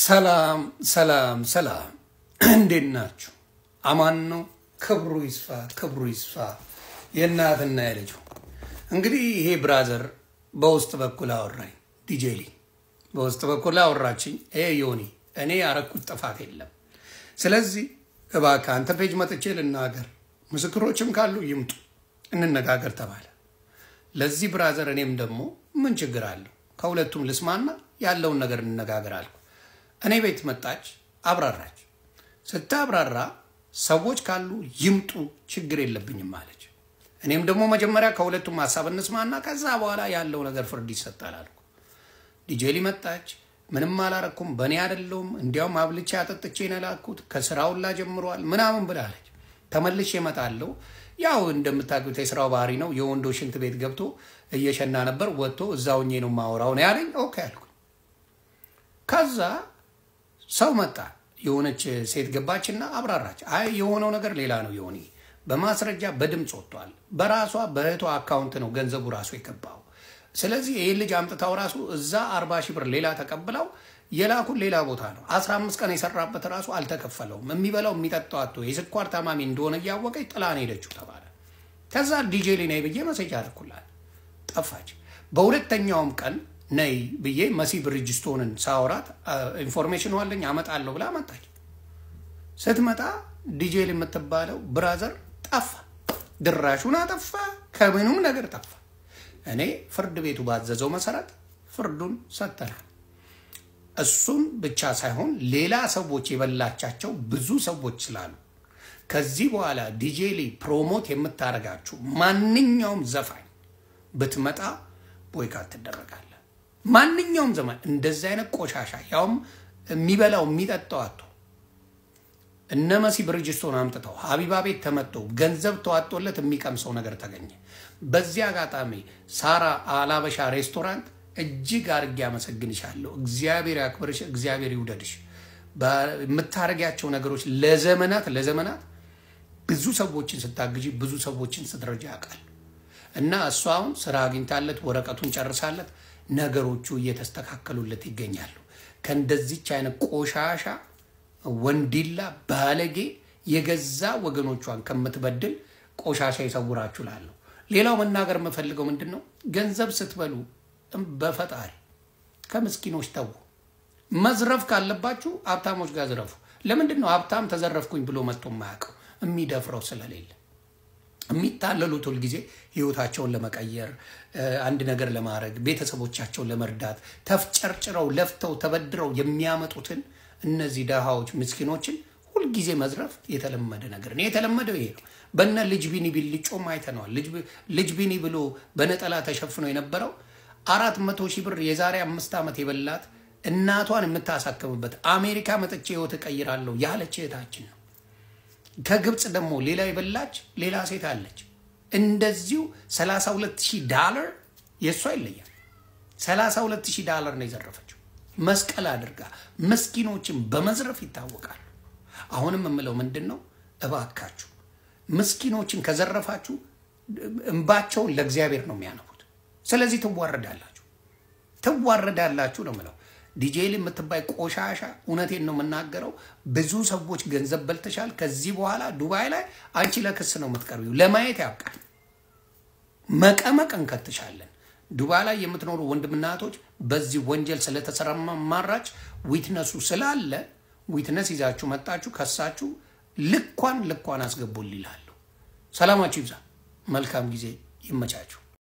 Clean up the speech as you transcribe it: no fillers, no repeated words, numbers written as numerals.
ሰላም ሰላም ሰላም፣ እንዴት ናችሁ? አማን ነው። ክብሩ ይስፋ፣ ክብሩ ይስፋ። የእናትና የልጁ እንግዲህ ይሄ brother በውስጥ በኩል አወራኝ። ዲጄሊ በውስጥ በኩል አወራችኝ። ይሄ ዮኒ፣ እኔ ያረኩት ጥፋት የለም። ስለዚህ እባክህ አንተ page መጥቼ ልናገር፣ ምስክሮችም ካሉ ይምጡ፣ እንነጋገር ተባለ። ለዚህ brother እኔም ደግሞ ምን ችግር አለው፣ ከሁለቱም ልስማና ያለውን ነገር እንነጋገር አልኩ። እኔ ቤት መጣች፣ አብራራች። ስታብራራ ሰዎች ካሉ ይምጡ፣ ችግር የለብኝም አለች። እኔም ደግሞ መጀመሪያ ከሁለቱም ሀሳብ እንስማና ከዛ በኋላ ያለው ነገር ፍርድ ይሰጣል አልኩ። ዲጄሊ መጣች። ምንም አላረኩም፣ በእኔ አይደለሁም፣ እንዲያውም አብልቼ አጠጥቼ ነው የላኩት፣ ከስራውላ ጀምሯል ምናምን ብላለች። ተመልሼ እመጣለሁ። ያው እንደምታውቁት የስራው ባህሪ ነው። የወንዶች ሽንት ቤት ገብቶ እየሸና ነበር፣ ወጥቶ እዛ ሆኜ ነው የማወራው ነው ያለኝ። Okay አልኩ። ከዛ ሰው መጣ። የሆነች ሴት ገባችና አብራራች። አይ የሆነው ነገር ሌላ ነው የሆነ በማስረጃ በድምፅ ወጥቷል። በራሷ በእህቷ account ነው ገንዘቡ ራሱ የገባው። ስለዚህ ይህ ልጅ አምጥታው ራሱ እዛ 40 ሺህ ብር ሌላ ተቀብለው የላኩን ሌላ ቦታ ነው። 15 ቀን የሰራበት ራሱ አልተከፈለውም። የሚበላው የሚጠጣው አጥቶ የስኳር ታማሚ እንደሆነ እያወቀች ጥላ ነው ሄደችው ተባለ። ከዛ ዲጄ ሊ ነይ ብዬ message አደረኩላት፣ ጠፋች። በሁለተኛውም ቀን ነይ ብዬ መሲ ብሪጅስቶንን ሳወራት information አለኝ አመጣለሁ ብላ መጣች። ስትመጣ ዲጄ የምትባለው brother ጠፋ፣ ድራሹን አጠፋ፣ ከምኑም ነገር ጠፋ። እኔ ፍርድ ቤቱ ባዘዘው መሰረት ፍርዱን ሰጥተናል። እሱን ብቻ ሳይሆን ሌላ ሰዎች የበላቻቸው ብዙ ሰዎች ስላሉ ከዚህ በኋላ ዲጄሊ promote የምታደርጋችሁ ማንኛውም ዘፋኝ ብትመጣ boycott ትደረጋለህ። ማንኛውም ዘፋኝ እንደዚህ አይነት ቆሻሻ ያውም የሚበላው የሚጠጣው አጥቶ እነ መሲ ብርጅስቶን አምጥተው ሀቢባ ቤት ተመጥቶ ገንዘብ ተዋጦለት የሚቀምሰው ነገር ተገኘ። በዚህ አጋጣሚ ሳራ አላበሻ ሬስቶራንት እጅግ አድርጌ አመሰግንሻለሁ። እግዚአብሔር ያክብርሽ፣ እግዚአብሔር ይውደድሽ። የምታደርጊያቸው ነገሮች ለዘመናት ለዘመናት ብዙ ሰዎችን ስታግዢ ብዙ ሰዎችን ስትረጂ ያውቃል እና እሷ አሁን ስራ አግኝታለት ወረቀቱን ጨርሳለት ነገሮቹ እየተስተካከሉለት ይገኛሉ። ከእንደዚች አይነት ቆሻሻ ወንዲላ ባለጌ የገዛ ወገኖቿን ከምትበድል ቆሻሻ ይሰውራችሁ እላለሁ። ሌላው መናገር የምፈልገው ምንድን ነው? ገንዘብ ስትበሉ በፈጣሪ ከምስኪኖች ተዉ። መዝረፍ ካለባችሁ ሀብታሞች ጋር ዝረፉ። ለምንድን ነው ሀብታም ተዘረፍኩኝ ብሎ መጥቶ የማያውቀው? የሚደፍረው ስለሌለ። የሚታለሉት ሁልጊዜ ህይወታቸውን ለመቀየር፣ አንድ ነገር ለማድረግ፣ ቤተሰቦቻቸውን ለመርዳት ተፍጨርጭረው ለፍተው ተበድረው የሚያመጡትን እነዚህ ደሃዎች ምስኪኖችን ሁልጊዜ መዝረፍ የተለመደ ነገር ነው። የተለመደው ይሄ ነው። በነ ልጅ ቢኒ ቢልጮም አይተነዋል። ልጅ ቢኒ ብሎ በነጠላ ተሸፍኖ የነበረው 400,000 ብር የዛሬ 5 ዓመት የበላት እናቷን የምታሳክምበት አሜሪካ መጥቼ ህይወት እቀይራለሁ ያለች እህታችን ነው። ከግብፅ ደግሞ ሌላ የበላች ሌላ ሴት አለች። እንደዚሁ 32 ሺህ ዳለር የእሷ ይለያል። 32 ሺህ ዳለር ነው የዘረፈችው። መስቀል አድርጋ ምስኪኖችን በመዝረፍ ይታወቃሉ። አሁንም የምለው ምንድን ነው፣ እባካችሁ ምስኪኖችን ከዘረፋችሁ እንባቸውን ለእግዚአብሔር ነው የሚያነቡት። ስለዚህ ትዋረዳላችሁ፣ ትዋረዳላችሁ ነው የምለው። ዲጄል የምትባይ ቆሻሻ፣ እውነቴን ነው የምናገረው። ብዙ ሰዎች ገንዘብ በልተሻል። ከዚህ በኋላ ዱባይ ላይ አንቺ ለክስ ነው የምትቀርቢው። ለማየት ያብቃል። መቀመቅ እንከትሻለን። ዱባይ ላይ የምትኖሩ ወንድምና እህቶች በዚህ ወንጀል ስለተሰማራች witness ኡ ስላለ witness ይዛችሁ መጣችሁ ከሳችሁ ልኳን ልኳን አስገቡል ይላሉ። ሰላማችሁ ይብዛ። መልካም ጊዜ፣ ይመቻችሁ።